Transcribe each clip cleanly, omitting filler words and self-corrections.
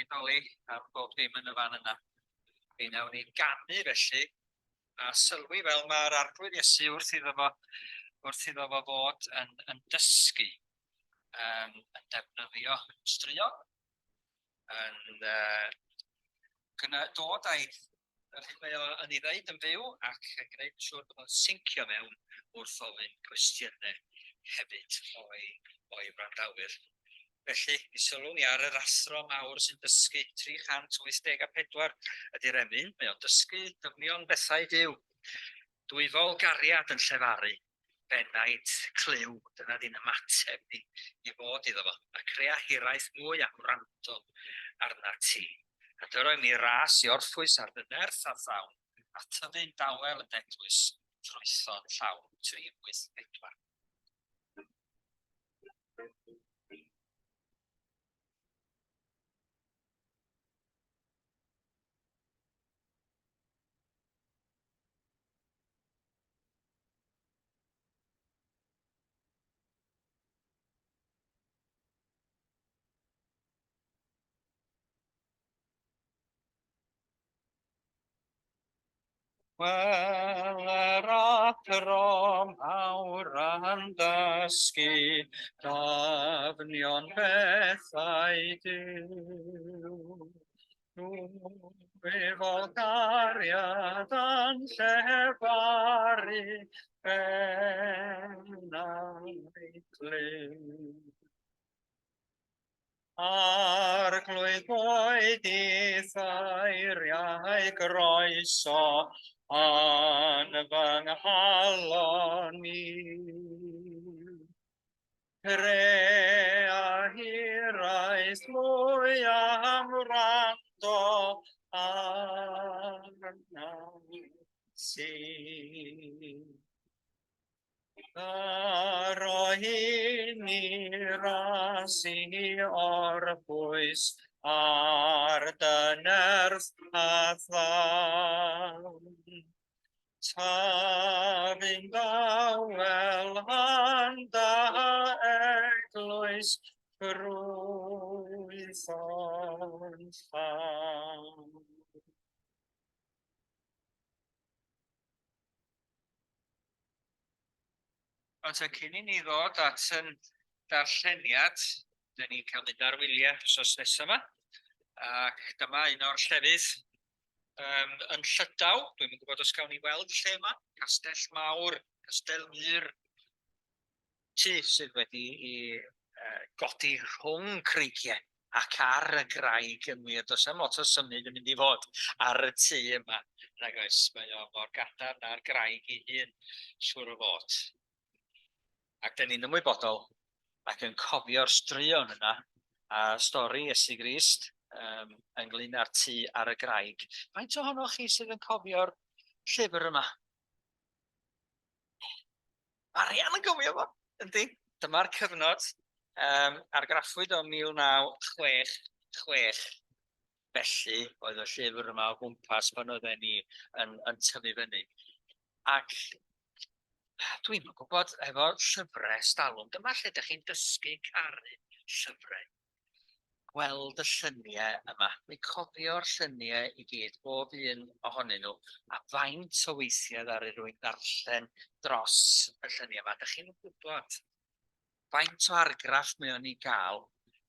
chi Doli am bob dim yn y fan yna. Mi wnawn ni ganu felly, a sylwi fel mae'r Arglwydd Iesu wrth iddo fo, wrth iddo fo fod yn, yn dysgu, um, yn defnyddio straeon, yn uh, gyna, dod â'i yr hyn mae o yn ei ddeud yn fyw ac yn gwneud yn siŵr bod o'n syncio mewn wrth ofyn cwestiynau hefyd o'i, o'i wrandawyr. Felly, mi sylwn ni ar yr athro mawr sy'n dysgu 384 ydy'r emyn. Mae o'n dysgu dyfnion bethau Duw. Dwyfol gariad yn llefaru, benaid clyw, dyna di'n ymateb ni i fod iddo fo, a crea hiraeth mwy am wrando arna ti. A dyro i mi ras i orffwys ar dy nerth a thawn, a tyfu'n dawel yn d'eglwys, ffrwytho'n llawn 384. Wel, yr athro mawr a'n dysgu dyfnion bethau Duw. Dwyfol gariad a'n llefaru bennau clyw. Arglwydd boed i'th eiriau groeso yn fy nghalon i. Crea hiraeth mwy am wrando arna ti. Dyro i ni ras i orffwys ar dy nerth a thawn. Tyfu'n dawel yn dy eglwys ffrwytho'n llawn. Ond te, cyn i ni ddod at yn darlleniad, dyn ni'n cael mynd ar wyliau wsos nesaf yma, ac dyma un o'r llefydd um, yn Llydaw, dwi'm yn gwybod os gawn ni weld y lle yma, Castell Mawr, Castell Mur, tŷ sydd wedi i uh, godi rhwng creigiau ac ar y graig yn wir. Does am lot o symud yn mynd i fod ar y tŷ yma, nag oes, mae o mor gadarn â'r graig ei hun, siŵr o fod. Ac dyn ni'n ymwybodol ac yn cofio'r straeon yna a stori Iesu Grist um, ynglyn â'r tŷ ar y graig. Faint ohonoch chi sydd yn cofio'r llyfr yma? Marian yn gofio fo, yndi. Dyma'r cyfnod um, argraffwyd o 1966. Felly, oedd y llyfr yma o gwmpas pan oedden ni yn, yn tyfu fyny. Ac Dwi'm yn gwybod, efo llyfrau stalwm, dyma lle dych chi'n dysgu caru llyfrau. Gweld y lluniau yma. Dwi'n cofio'r lluniau i gyd, bob un ohonyn nhw, a faint o weithiau ddaru rywun ddarllen dros y lluniau yma. Dych chi'n gwybod faint o argraff mae o'n ei gael,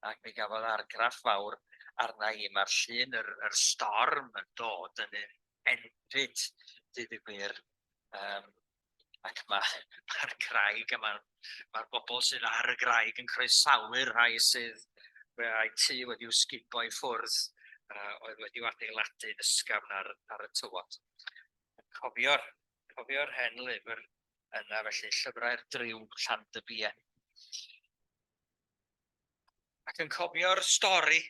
ac mi gafodd argraff fawr arna i. Mae'r llun, yr, yr storm yn dod yn un enbyd, dweud y gwir. Um, ac mae'r ma graig a mae'r ma bobl sydd ar y graig yn croesawu'r rhai sydd a'u tŷ wedi'w sgubo i ffwrdd uh, oedd wedi'w adeiladu yn ysgafn ar, ar y tywod. Cofio'r cofio'r hen lyfr yna felly, Llyfrau'r Dryw Llandybie. Ac yn cofio'r stori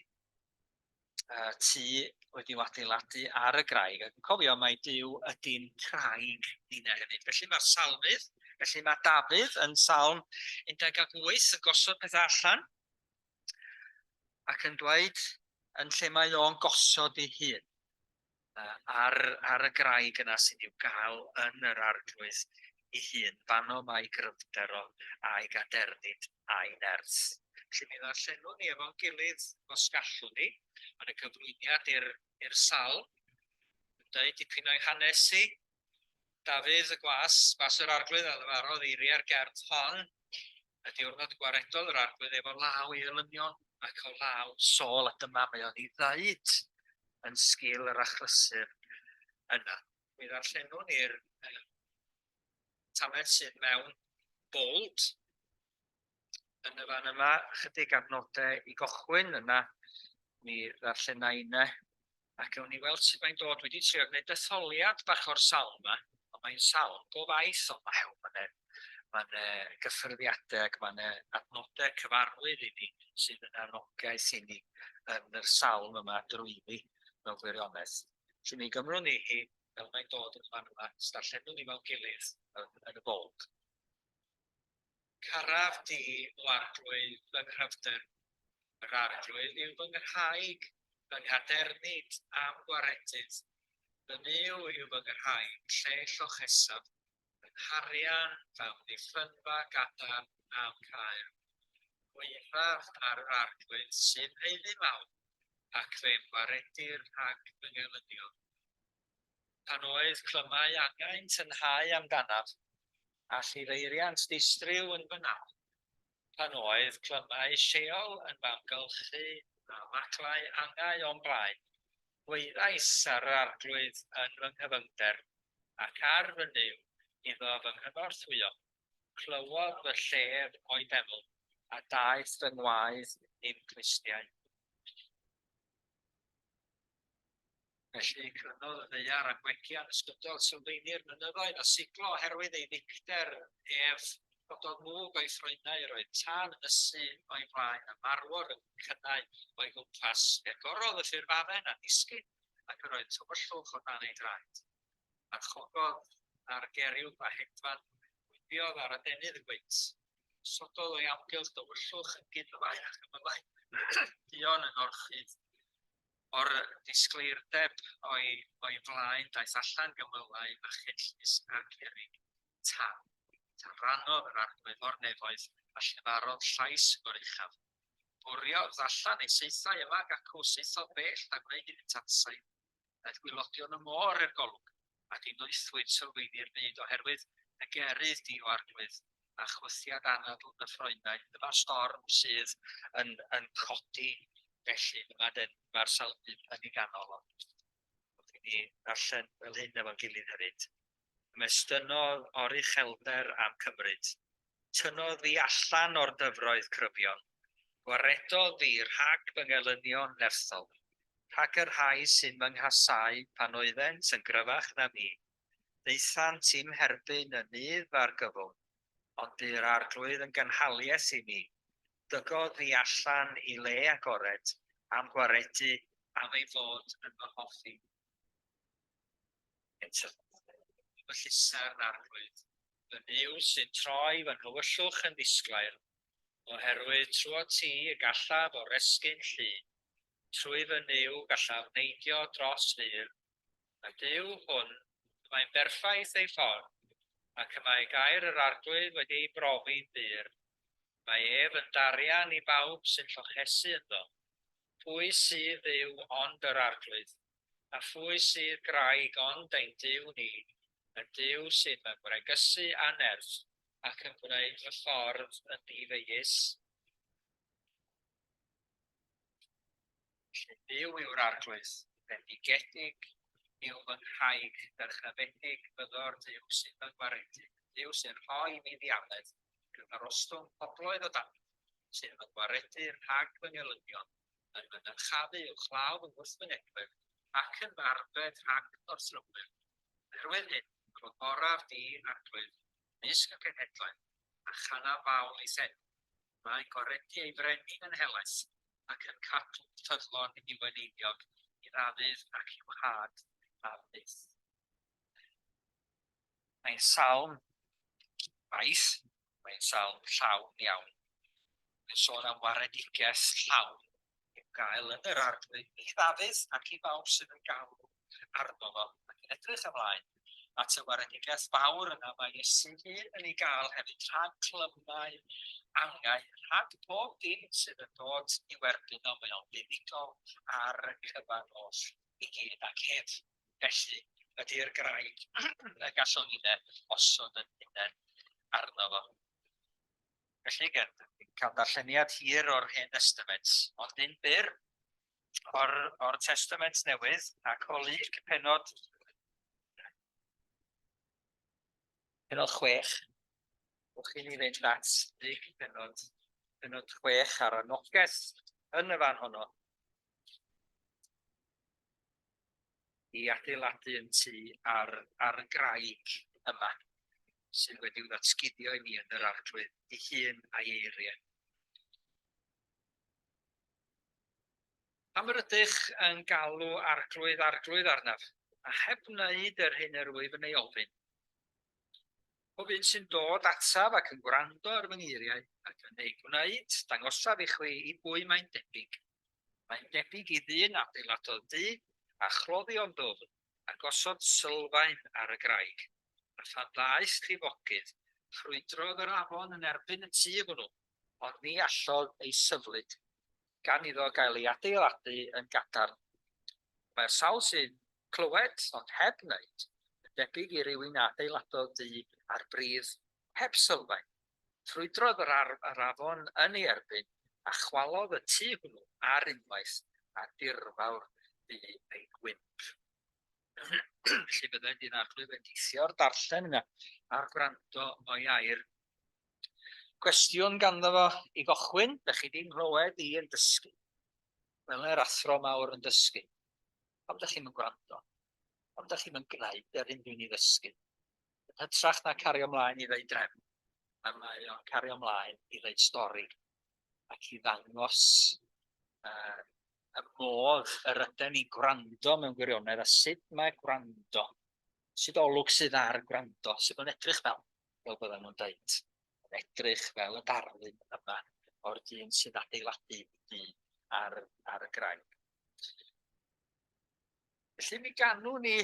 uh, tŷ wedi'w adeiladu ar y graig, ac yn cofio mai Duw ydy'n craig ninnau hefyd. Felly mae'r salmydd, felly mae Dafydd yn Salm 18 yn gosod pethau allan ac yn dweud yn lle mae o'n gosod ei hun ar, ar y graig yna sydd i'w gael yn yr arglwydd ei hun. Fanno mae gryfder o a'i gadernid a'i nerth. Felly mi ddarllenwn ni efo'n gilydd os gallwn ni. Mae'n y cyflwyniad i'r i'r salm. Yn dweud dipyn o'i hanes hi. Dafydd y gwas, gwas yr arglwydd a ddyfarodd eiriau'r gerdd hon, y diwrnod gwaredodd yr arglwydd efo law ei elynion ac o law Saul, a dyma mae o'n ei ddeud yn sgil yr achlysur yna. Mi ddarllenwn ni'r tamed sydd mewn bold yn y fan yma, chydig adnodau i gochwyn yna, mi ddarllena inne, ac ewn ni weld sut mae'n dod. Dwi wedi trio gwneud detholiad bach o'r salm yma, ond mae'n salm go faith, ond mae mae'n ma gyffyrddiadau ac mae'n adnodau cyfarwydd i ni sydd yn anogaeth i ni yn yr salm yma drwyddi mewn gwirionedd. Felly mi gymrwn ni hi fel mae'n dod yn y fan yma, darllenwn ni fel gilydd yn, yn y bold. Caraf di, o Arglwydd, fy nghryfder. Yr Arglwydd yw fy nghraig, fy nghadernid a'm gwaredydd. Fy Nuw yw fy nghraig, lle llochesaf, fy ngharian, fy amddiffynfa gadarn a'm caer. Gwaeddaf ar yr Arglwydd sy'n haeddu mawl, ac fe'm gwaredir rhag fy ngelynion. Pan oedd clymau angau'n tynhau amdanaf, a llifeiriant distryw yn fy nal, pan oedd clymau Sheol yn fy amgylchu a maglau angau o'm blaen, gwaeddais ar yr Arglwydd yn fy nghyfyngder, ac ar fy Nuw iddo fy nghynorthwyo. Clywodd fy llef o'i deml, a daeth fy ngwaedd i'm clustiau. Felly, crynodd y ddaear a gwegian ysgydodd sylfaeni'r mynyddoedd a siglo oherwydd ei ddicter ef. Cododd mwg o'i ffroenau, yr oedd tân yn ysu o'i flaen, a marwor yn cynnau o'i gwmpas. Fe agorodd y ffurfafen a disgyn, ac yr oedd tywyllwch o dan ei draed. Archogodd ar geriwb a hedfan, gwibiodd ar adenydd y gwynt. Sododd o'i amgylch dywyllwch yn guddfau a chymylau duon yn orchudd O'r disgleirdeb o'i, o'i flaen daeth allan gymylau a chenllys a cerrig tân. Tarannodd yr Arglwydd o'r nefoedd a llefarodd llais goruchaf. Bwriodd allan ei saethau yma ac acw, saethodd bell a gwneud iddynt atsain. Daeth gwylodion y môr i'r golwg, a dinoethwyd sylfaeni'r byd oherwydd y gerydd di, o Arglwydd, a chwythiad anadl dy ffroenau. Dyma'r storm sydd yn, yn codi felly. Dyma dyn, mae'r salmydd yn ei ganol o. Wrth i ni ddarllen fel hyn efo'n gilydd hefyd. Ymestynodd oruchelder am cymryd. Tynnodd fi allan o'r dyfroedd cryfion. Gwaredodd fi rhag fy ngelynion nerthol, rhag y rhai sy'n fy nghasáu pan oeddent yn gryfach na fi. Daethant i'm herbyn yn nydd fy argyfwng, ond bu'r Arglwydd yn gynhaliaeth i mi. Dygodd fi allan i le agored, a'm gwaredu am ei fod yn fy hoffi. Eto, fy llusern, Arglwydd, fy Nuw sy'n troi fy nhywyllwch yn ddisglair, oherwydd trwot ti y gallaf oresgyn llu, trwy fy Nuw gallaf neidio dros fur, Y Duw hwn, y mae'n berffaith ei ffordd, ac y mae gair yr Arglwydd wedi ei brofi'n bur. Mae ef yn darian i bawb sy'n llochesu ynddo. Pwy sydd Dduw ond yr Arglwydd? A phwy sydd graig ond ein Duw ni, y Duw sy'n fy ngwregysu â nerth, ac yn gwneud fy ffordd yn ddifeius? Felly Duw yw'r Arglwydd, bendigedig yw fy nghraig, dyrchafedig fyddo'r Duw sy'n fy ngwaredu, Duw sy'n rhoi i mi ddialedd, gyda'r ostwng pobloedd o dan, sy'n fy ngwaredu rhag fy ngelynion, yn fy nyrchafu uwchlaw fy ngwrthwynebwyr, ac yn fy arbed rhag gorthrymwyr. Oherwydd hyn, clodforaf di, Arglwydd, mysg y cenhedloedd, a chanaf fawl i'th enw. Mae'n gwaredu ei frenin yn helaeth, ac yn cadw ffyddlon i'w eneiniog, i Ddafydd ac i'w had am byth. Mae'n salm faith, mae'n salm llawn iawn. Mae'n sôn am waredigaeth llawn i'w gael yn yr Arglwydd i Ddafydd ac i bawb sydd yn galw arno fo ac yn edrych ymlaen. at y waredigaeth fawr yna mae Iesu hun yn ei gael hefyd rhag clymau angau, rhag pob dim sydd yn dod i'w erbyn o, mae o'n fuddugol ar y cyfan oll i gyd ac ef felly ydy'r graig y gallwn ni osod yn hunain arno fo. Felly, gen, cael darlleniad hir o'r Hen Testament, ond un byr o'r, or Testament Newydd ac o Luc penod penod 6. Wch i ni fynd at Luc penod, penod 6 ar anogaeth yn y fan honno i adeiladu yn tŷ ar, ar y graig yma sydd wedi'w ddatguddio i ni yn yr Arglwydd ei hun a'i eiriau. Pam yr ydych yn galw Arglwydd, Arglwydd arnaf, a heb wneud yr hyn yr wyf yn ei ofyn? Pob un sy'n dod ataf ac yn gwrando ar fy ngeiriau ac yn eu gwneud, dangosaf i chwi i bwy mae'n debyg. Mae'n debyg i ddyn adeiladodd dŷ a chloddio'n ddwfn a gosod sylfaen ar y graig, a phan ddaeth llifogydd, ffrwydrodd yr afon yn erbyn y tŷ hwnnw, ond ni allodd ei syflyd, gan iddo gael ei adeiladu yn gadarn. Mae'r sawl sy'n clywed, ond heb wneud, yn debyg i rywun a adeiladodd dŷ ar bridd heb sylfaen. Ffrwydrodd yr, ar, yr afon yn ei erbyn, a chwalodd y tŷ hwnnw ar unwaith, a dirfawr fu ei gwymp. Felly byddai di'n arglwydd fendithio'r darllen yna a'r gwrando o'i air. Cwestiwn ganddo fo i gochwyn, da chi 'di nghlywed i yn dysgu. Wel, yr athro mawr yn dysgu. Pam da chi'm yn gwrando? Pam da chi'm yn gwneud yr hyn dwi'n ei ddysgu? Yn hytrach na cario mlaen i ddeud drefn, a mae o'n cario mlaen i ddeud stori ac i ddangos uh, y modd yr yden ni'n gwrando mewn gwirionedd a sut mae gwrando, sut olwg sydd ar gwrando, sut mae'n edrych fel, fel bydden nhw'n dweud, yn edrych fel y darlun yma o'r dyn sy'n adeiladu dŷ ar, ar y graig. Felly mi ganwn ni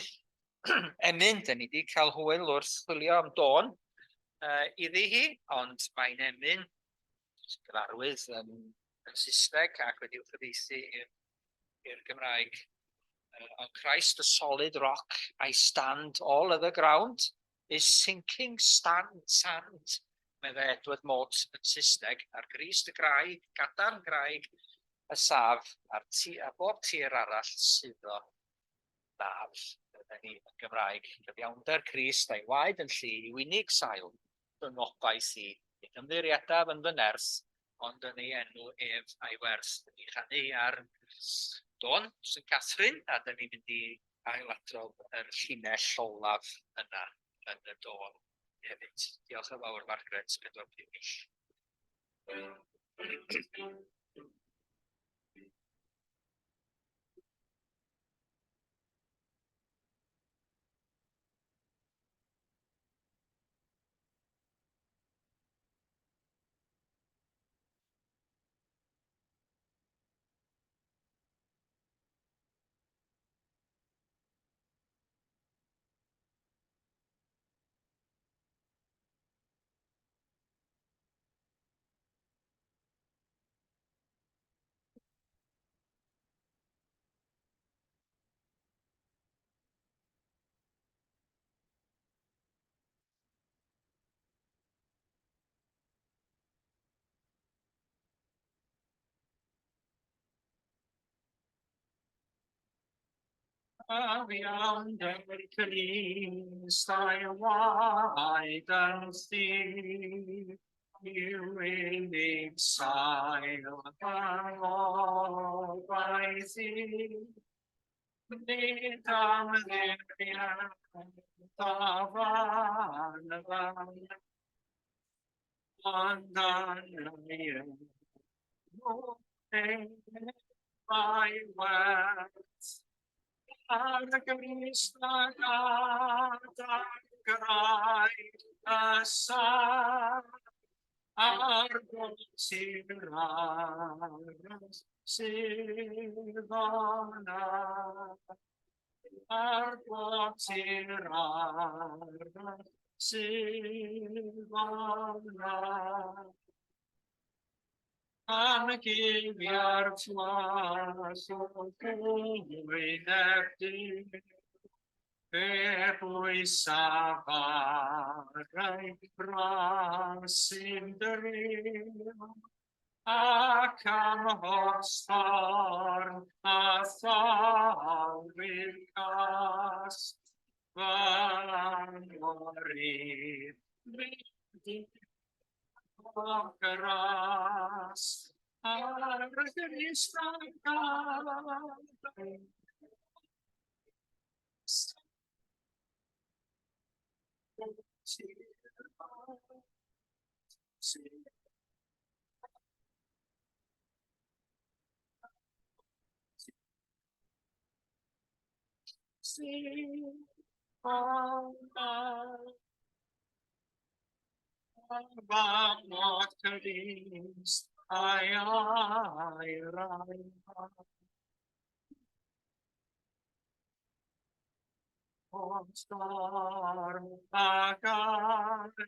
emyn, dyn ni wedi cael hwyl wrth chwilio am dôn uh, iddi hi, ond mae'n emyn sy'n gyfarwydd yn, yn Saesneg ac wedi'w chyfieithu i'r Gymraeg. On Christ the solid rock I stand, all other ground is sinking stand, sand, meddai Edward Mort yn Saesneg, ar Grist y graig, gadarn graig, y saf, a'r ti, a bob tir arall suddo naf. Dyna ni yn Gymraeg, cyfiawnder Crist a'i waed yn llu yw unig sail fy ngobaith i. Nid ymddiriedaf yn fy nerth, ond yn ei enw ef a'i werth. Dyn ni chanu ar dôn St Catherine, a dyn ni'n mynd i ailadrodd yr llinell olaf yna yn y dôn hefyd. Diolch yn fawr, Margaret, 4 pump. Cyfiawnder Crist a'i waed yn llu yw unig sail fy ngobaith i. Nid am ddiriaeth a fan fan, ond yn ei enw ef a'i werth. Ar y Grist a gadarn graig y saf, ar bob tir arall sydd o'na. Ar botir arall sydd fan'na. Pan guddia'r twas o wyneb Duw, fe bwysa farau bras sy'n dryw, ac am holl storm a thawydd cas, fy angor i fynd Gras ar Grist a Crist a'i air a'i Storm ac aeth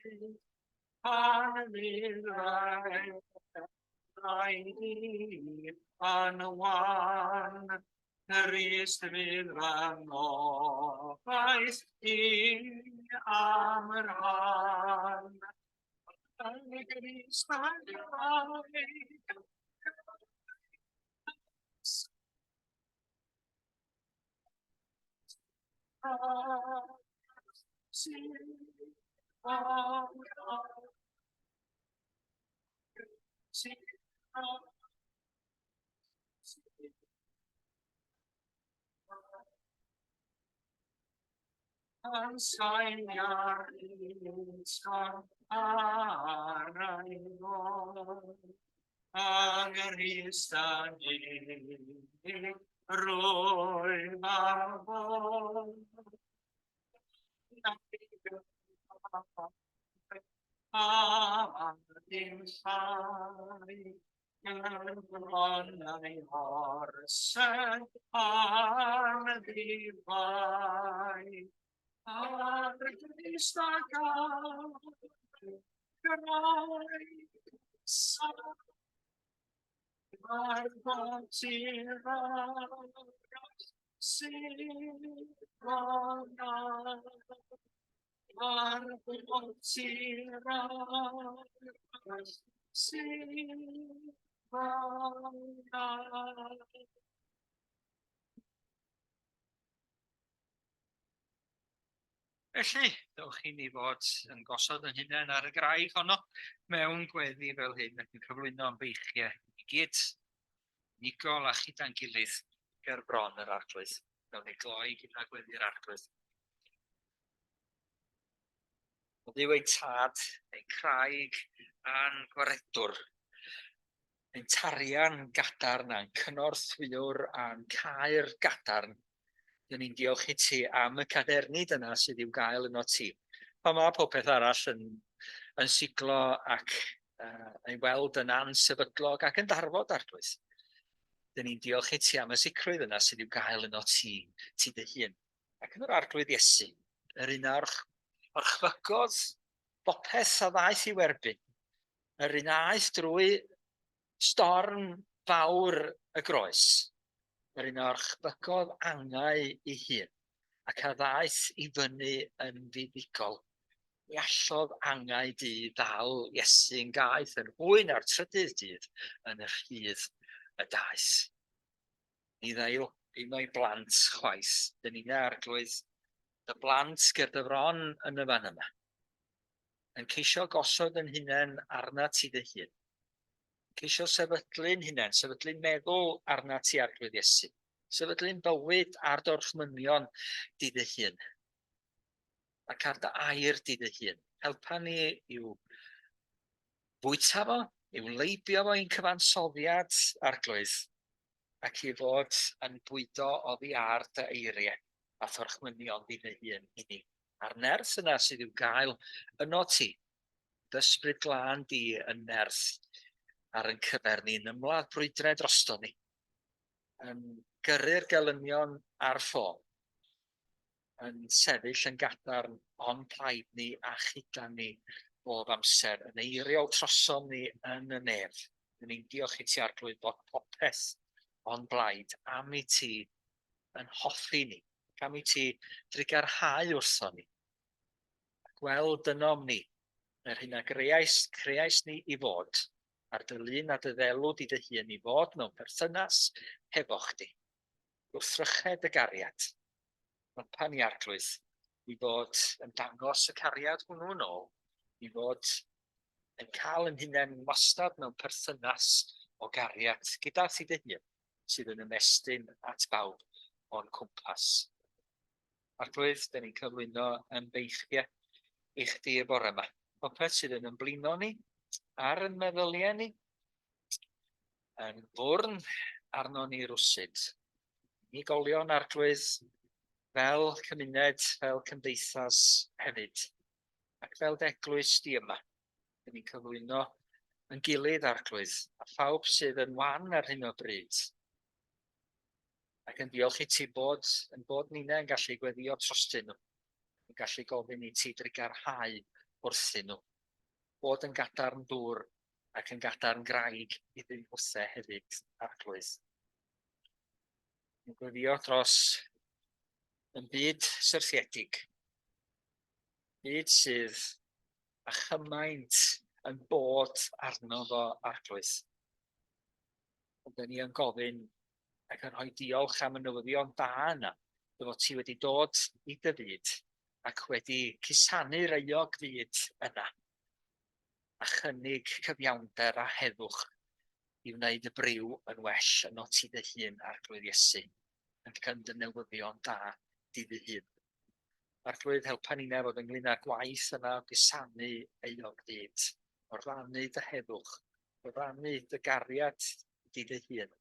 pan fydd rhaid i yn wan. Crist fydd fy ngobaith i am rhan. Yn Grist a'i Yn sain ar ysgol ar ei fod, Yng Nghrist yn unig rwyf ar fod. A dim llai Gerflonnau orsedd ar ddifai, Ar Grist a groes Ar botir arall sydd fan'na. Ar botir arall sydd fan'na. Felly, dewch i ni fod yn gosod yn hunain ar y graig honno mewn gweddi fel hyn ac yn cyflwyno yn beichiau i gyd, unigol a chyda'n gilydd ger bron yr Arglwydd. Gawn ni gloi gyda gweddi'r Arglwydd. O Dduw ein tad, ein craig a'n gwaredwr, ein tarian gadarn a'n cynorthwywr a'n caer gadarn, dyn ni'n diolch i ti am y cadernid yna sydd i'w gael yno ti. Pan mae popeth arall yn, yn siglo ac ei weld yn ansefydlog ac yn darfod, Arglwydd. Dyn ni'n diolch i ti am y sicrwydd yna sydd i'w gael yno ti, ti dy hun. Ac yn yr Arglwydd Iesu, yr un a orchfygodd bopeth a ddaeth i'w erbyn, yr un a aeth drwy storm fawr y groes, yr un a orchfygodd angau ei hun, ac a ddaeth i fyny yn fuddugol. Ni allodd angau du ddal Iesu'n gaeth yn hwy na'r trydydd dydd yn y rhydd y daeth. Ni ddail un o'i blant chwaith, dyn ni'n Arglwydd, dy blant ger dy fron yn y fan yma, yn ceisio gosod yn hunain arnat ti dy hun, ceisio sefydlu'n hunain, sefydlu'n meddwl arnat ti Arglwydd Iesu, sefydlu'n bywyd ar dy orchmynion di dy hun, ac ar dy air di dy hun. Helpa ni i'w fwyta fo, i'w leibio fo i'n cyfansoddiad, Arglwydd, ac i fod yn bwydo oddi ar dy eiriau a thorchmynion di dy hun i ni. A'r nerth yna sydd i'w gael yno ti, dy ysbryd glân di yn nerth ar yn cyfer ni, yn ymladd brwydrau drosto ni, yn gyrru'r gelynion ar ffo, yn sefyll yn gadarn o'n plaid ni a chyda ni bob amser, yn eiriol trosom ni yn y nef. Dyn ni'n diolch i ti, Arglwydd, bod popeth o'n blaid am i ti yn hoffi ni, ac am i ti drugarhau wrthon ni, a gweld ynom ni yr hyn a greais, creais ni i fod, ar dy lun a dy ddelw di dy hun i fod mewn perthynas hefo chdi. Gwrthryched y gariad. Helpa ni, Arglwydd, i fod yn dangos y cariad hwnnw yn ôl, i fod yn cael yn hunain wastad mewn perthynas o gariad gyda thi dy hun, sydd yn ymestyn at bawb o'n cwmpas. Arglwydd, dyn ni'n cyflwyno yn beichiau i chdi y bore yma. Popeth sydd yn ymblino ni, ar yn meddyliau ni, yn fwrn arno ni rwsut. Unigolion, Arglwydd, fel cymuned, fel cymdeithas hefyd, ac fel d'eglwys di yma. Dyn ni'n cyflwyno yn gilydd, Arglwydd, a phawb sydd yn wan ar hyn o bryd. Ac yn diolch i ti bod yn bod ninne yn gallu gweddio trostyn nhw, yn gallu gofyn i ti drugarhau wrthyn nhw. Bod yn gadarn dŵr ac yn gadarn graig iddyn nhwthe hefyd, Arglwydd. Yn gweddio dros yn byd syrthiedig, byd sydd â chymaint yn bod arno fo, Arglwydd. Ond dyn ni yn gofyn ac yn rhoi diolch am y newyddion da yna, dy fod ti wedi dod i dy fyd ac wedi cusanu'r euog fyd yna a chynnig cyfiawnder a heddwch i wneud y briw yn well yno ti dy hun, Arglwydd Iesu, yn yn dy newyddion da di dy hun. Arglwydd, helpa ninnau fod ynglyn â'r gwaith yna o gusanu euog fyd, o rannu dy heddwch, o rannu dy gariad di dy hun,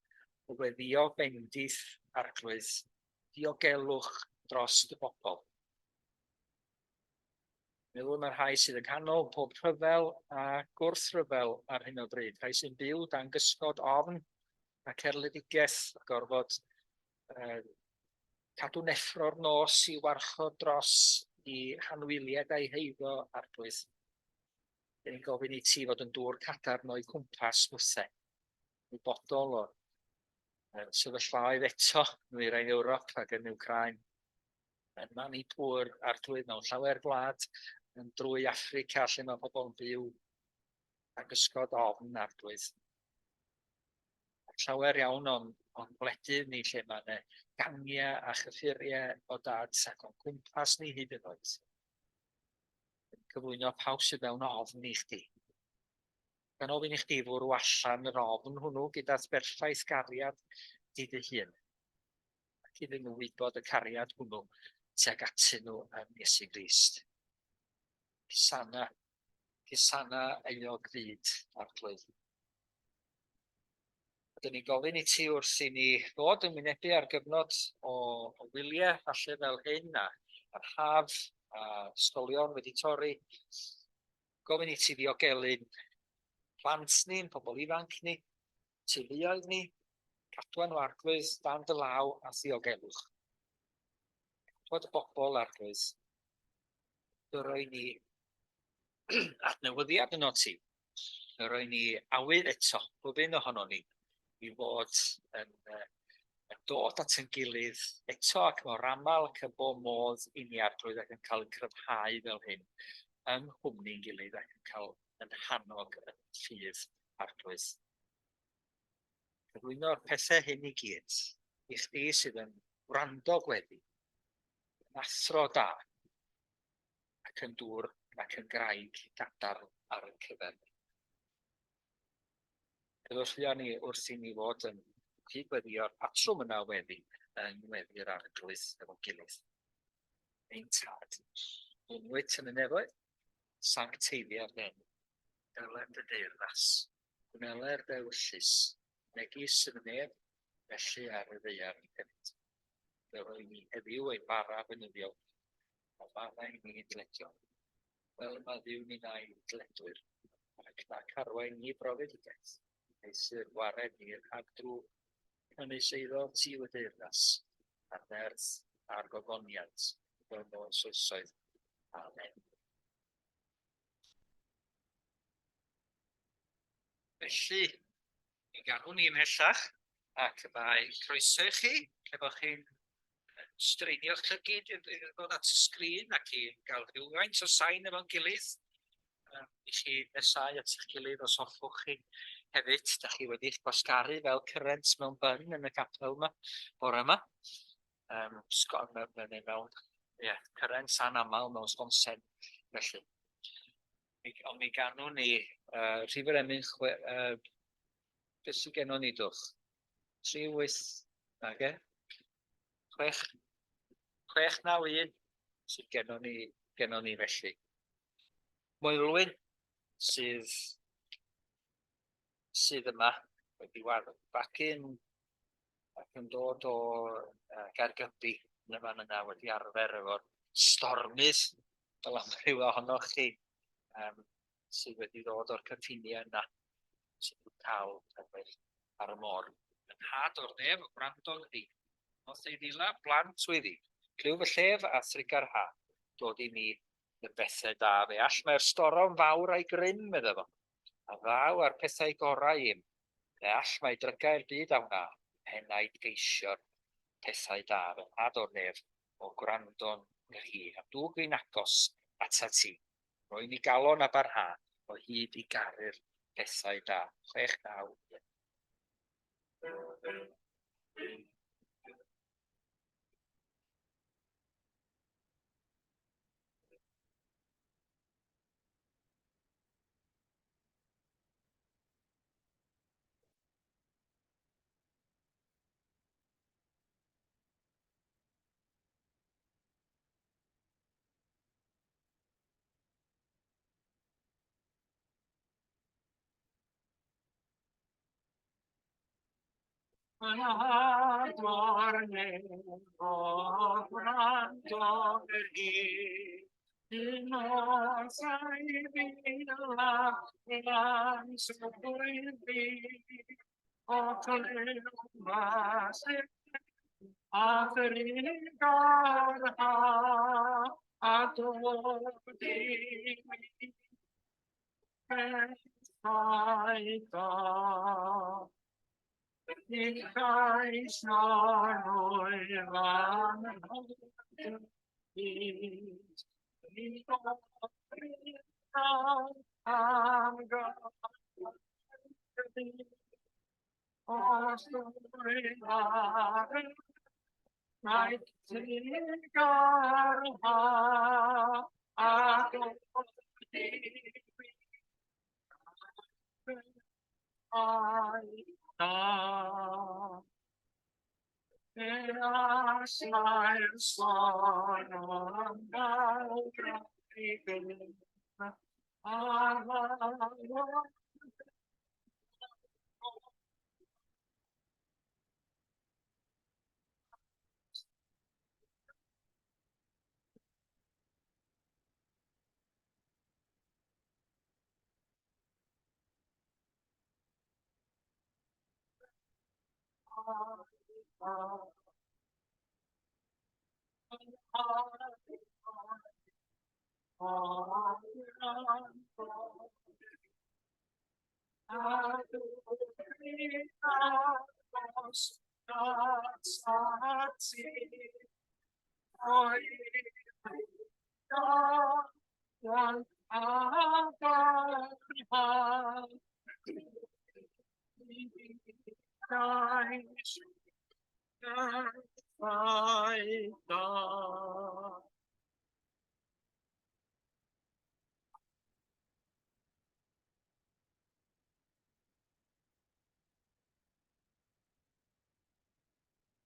o weddïo bendith, Arglwydd, diogelwch dros dy bobl. Meddwl mae'r rhai sydd yng nghanol pob rhyfel a gwrthryfel ar hyn o bryd, rhai sy'n byw dan gysgod ofn ac erledigaeth a gorfod cadw neffro'r nos i warchod dros i hanwyliaid a'i heiddo, Arglwydd. Dyn ni'n gofyn i ti fod yn dŵr cadarn o'i cwmpas nhwthe, wybodol o'r sefyllfaoedd eto yn Nwyrain Ewrop ac yn Wcráin. Yn Manipur, Arglwydd, mewn llawer gwlad, yn drwy Affrica lle mae pobl yn byw ag ysgod ofn, Arglwydd. Llawer iawn o'n, o'n gwledydd ni lle mae yna gangiau a chyffuriau o dad ac o'n cwmpas ni hyd yn oed. Yn cyflwyno pawb sydd mewn ofn i chdi. Gan ofyn i chdi fwrw allan yr ofn hwnnw gyda'r berffaith gariad di dy hun. Ac iddyn nhw wybod y cariad hwnnw tuag atyn nhw yn Iesu Grist. Cusana, cusana euog fyd, Arglwydd. Rydyn ni'n gofyn i ti wrth i ni ddod yn wynebu ar gyfnod o, o wyliau, falle fel hyn, a, a'r haf, a ysgolion wedi torri. Gofyn i ti ddiogelu'n plant ni'n pobl ifanc ni, teuluoedd ni, cadwa nhw Arglwydd dan dy law a ddiogelwch. Cadwa dy bobl Arglwydd, dy roi ni adnewyddiad yno ti. Y roi ni awydd eto, bob un ohono ni, i fod yn, yn dod at ein gilydd eto ac mor aml ac yn bob modd i ni Arglwydd ac yn cael yn cryfhau fel hyn yng nghwmni'n gilydd ac yn cael yn hannog yn ffydd Arglwydd. Cyflwyno'r pethau hyn i gyd i chdi sydd yn gwrando gweddi, yn athro da, ac yn dŵr ac yn graig gadarn ar ein cyfer ni. Cynorthwyo ni wrth i ni fod yn cyd-weddïo'r patrwm yna o weddi yng ngweddi'r Arglwydd efo'n gilydd. Ein Tad, hwn wyt yn y nefoedd, sancteiddia'r enw, dylem dy deyrnas, gwneler dy ewyllys, megis yn y nef, felly ar y ddaear hefyd. Fe roi ni heddiw ein bara beunyddiol, a fara i ni dledion, fel y maddeuwn ninnau dledwyr, ac nac arwain ni brofedigaeth, eithr gwared ni rhag drwg, canys eiddo ti yw y deyrnas, a'r nerth, a'r gogoniant, mewn oes oesoedd. Amen. Felly, mi ganwn ni ymhellach, ac mae croeso i chi, lle bod chi'n streinio'ch llygyd i ddod at y sgrin ac i gael rhywfaint o sain efo'n gilydd, i chi nesau at eich gilydd os hoffwch chi hefyd. Da chi wedi'ch gwasgaru fel cyrent mewn byn yn y capel yma bore yma. Um, mewn, mewn, yeah, cyrent anaml mewn sgonsen, felly. Ond mi ganwn ni rhif yr emyn chwe... Beth sydd gennon ni, dwch? 3, 8, nage? 6, 6, 9, 1 sydd gennon ni, gennon ni felly. Moelwyn sydd, sydd yma wedi fagu'n ac yn dod o uh, Gaergybi yn y fan yna wedi arfer efo'r stormydd fel amryw ohonoch chi um, sydd wedi dod o'r cyffiniau yna sydd wedi cael hefyd ar y môr. Yn nhad o'r nef, gwrando'n ddi. Os ei ddila, blant swyddi. Clyw fy llef a thrigar ha, dod i mi y bethau da. Fe all mae'r storom fawr a'i grym, medda fo, a ddaw â'r pethau gorau im. Fe all mae drygau'r byd a wna, henaid geisio'r pethau da, fy nhad o'r nef, o gwrando'n ngri, a dwg fi'n agos atat ti. Rhoi mi galon a barha o hyd i garu'r pethau da. 6, 9, 1. Ador nef o gwrando yr Un nos a'i fila glan swyddi o clyw mas a thrigar ha a dod i mi pethau da. Ni chais o'r wyfan hyd, ni am Os dwi'n ar mae ti'n garha a dod i Mae'r sôn am gawr i gyn ar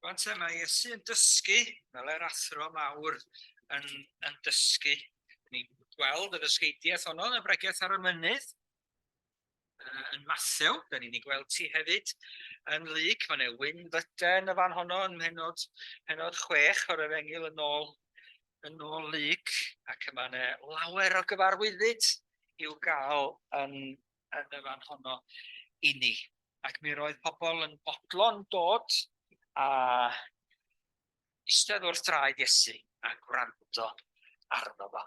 Rwan te, mae Iesu yn dysgu, fel yr athro mawr yn, yn dysgu. Ni'n gweld y ddysgeidiaeth honno yn y bregeth ar y mynydd, yn Mathew, da ni'n ei gweld ti hefyd yn Luc, mae yna wyn fyden y fan honno yn mhenod, penod 6 o'r efengyl yn ôl, yn ôl Luc, ac mae yna lawer o gyfarwyddyd i'w gael yn, yn y fan honno i ni. Ac mi roedd pobl yn bodlon dod a Eistedd wrth draed Iesu a gwrando arno fo.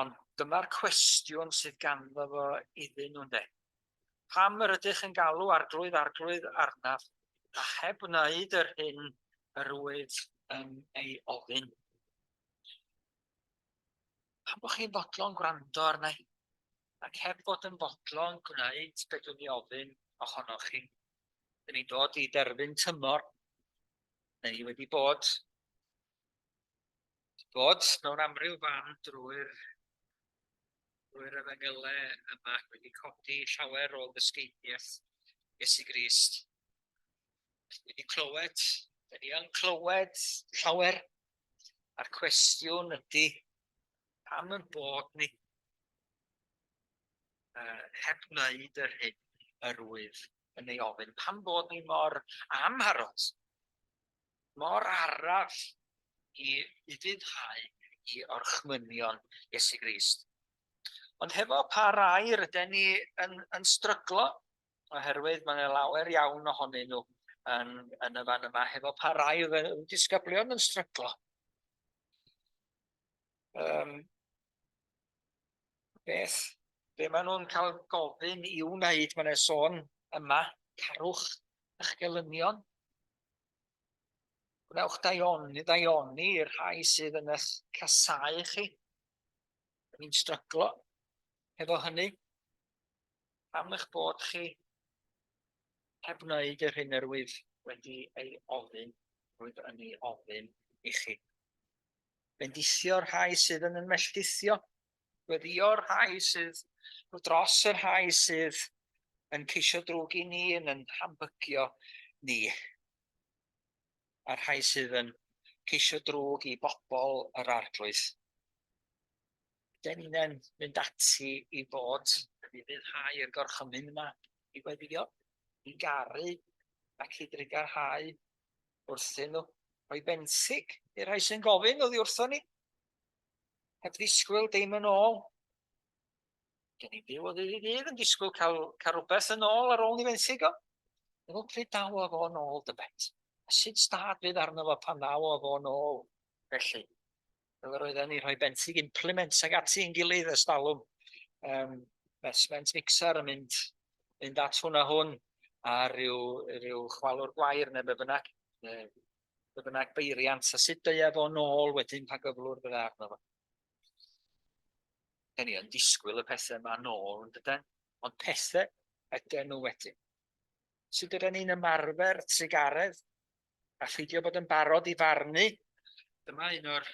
Ond dyma'r cwestiwn sydd ganddo fo iddyn nhw, ynde? Pam yr ydych yn galw arglwydd, arglwydd arnaf, a heb wneud yr hyn yr wyf yn ei ofyn? Pam bod chi'n fodlon gwrando arna i, ac heb fod yn fodlon gwneud beth dwi'n ei ofyn ohonoch chi? Dyn ni'n dod i derfyn tymor, neu wedi bod bod mewn amryw fan drwy'r drwy'r efengylau yma ac wedi codi llawer o ddysgeidiaeth Iesu Grist. Wedi clywed, da ni yn clywed llawer, a'r cwestiwn ydy, pam yn bod ni uh, heb wneud yr hyn yr wyf yn ei ofyn? Pam bod ni mor amharod, mor araf i ufuddhau i orchmynion Iesu Grist? Ond hefo pa rai rydyn ni yn, yn stryglo, oherwydd mae yna lawer iawn ohonyn nhw yn, yn y fan yma, hefo pa rai oedd y disgyblion yn stryglo. Um, Beth, be maen nhw'n cael gofyn i'w wneud, mae'n e sôn yma, carwch eich gelynion. Gwnewch daioni, daioni i'r rhai sydd yn eich casau chi. Ni'n stryglo hefo hynny. Pam eich bod chi heb wneud yr hyn yr wyf wedi ei ofyn, rwyf yn ei ofyn i chi. Bendithio'r rhai sydd yn ymelltithio, gweddïo'r rhai sydd dros y rhai sydd yn ceisio drwg i ni, yn yn hambygio ni, a'r rhai sydd yn ceisio drwg i bobl yr arglwydd. Dyn ni'n mynd ati i fod yn ufuddhau i'r gorchymyn yma, i weddïo, i garu ac i drugarhau wrthyn nhw, rhoi benthyg i'r rhai sy'n gofyn oddi wrthon ni, heb ddisgwyl dim yn ôl. Dyn ni'n byw o ddydd i ddydd yn disgwyl cael, cael rhywbeth yn ôl ar ôl ni fenthyg o. Meddwl pryd daw o fo'n ôl dybed. A sut stad fydd arno fo pan ddaw o fo'n ôl felly? Fel yr oedden ni rhoi benthyg implements ag ati yn gilydd ers talwm. Um, cement mixer yn mynd, mynd at hwn a hwn a rhyw, rhyw chwalwr gwair neu be bynnag, neu be bynnag beiriant, a sut deia fo nôl wedyn pa gyflwr fydda arno fo. Da ni yn disgwyl y pethau yma nôl yn dyden, ond pethau ydyn nhw wedyn. Sut ydyn ni'n ymarfer trugaredd a pheidio bod yn barod i farnu? Dyma un o'r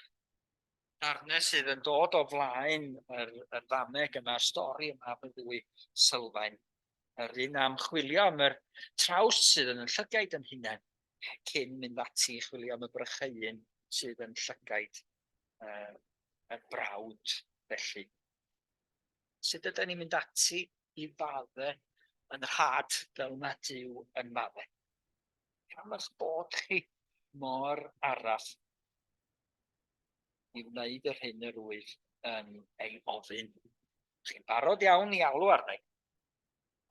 darnau sydd yn dod o flaen yr, yr ddameg yma, y stori yma am y ddwy sylfaen. Yr un am chwilio am yr trawst sydd yn y llygaid yn hunain, cyn mynd ati i chwilio am y brycheuyn sydd yn llygaid uh, y brawd felly. Sut ydyn ni'n mynd ati i fadde yn rhad fel mae Duw yn fadde? Pam eich bod chi mor araf i wneud yr hyn yr wyf yn ei ofyn? Chi'n barod iawn i alw arna i,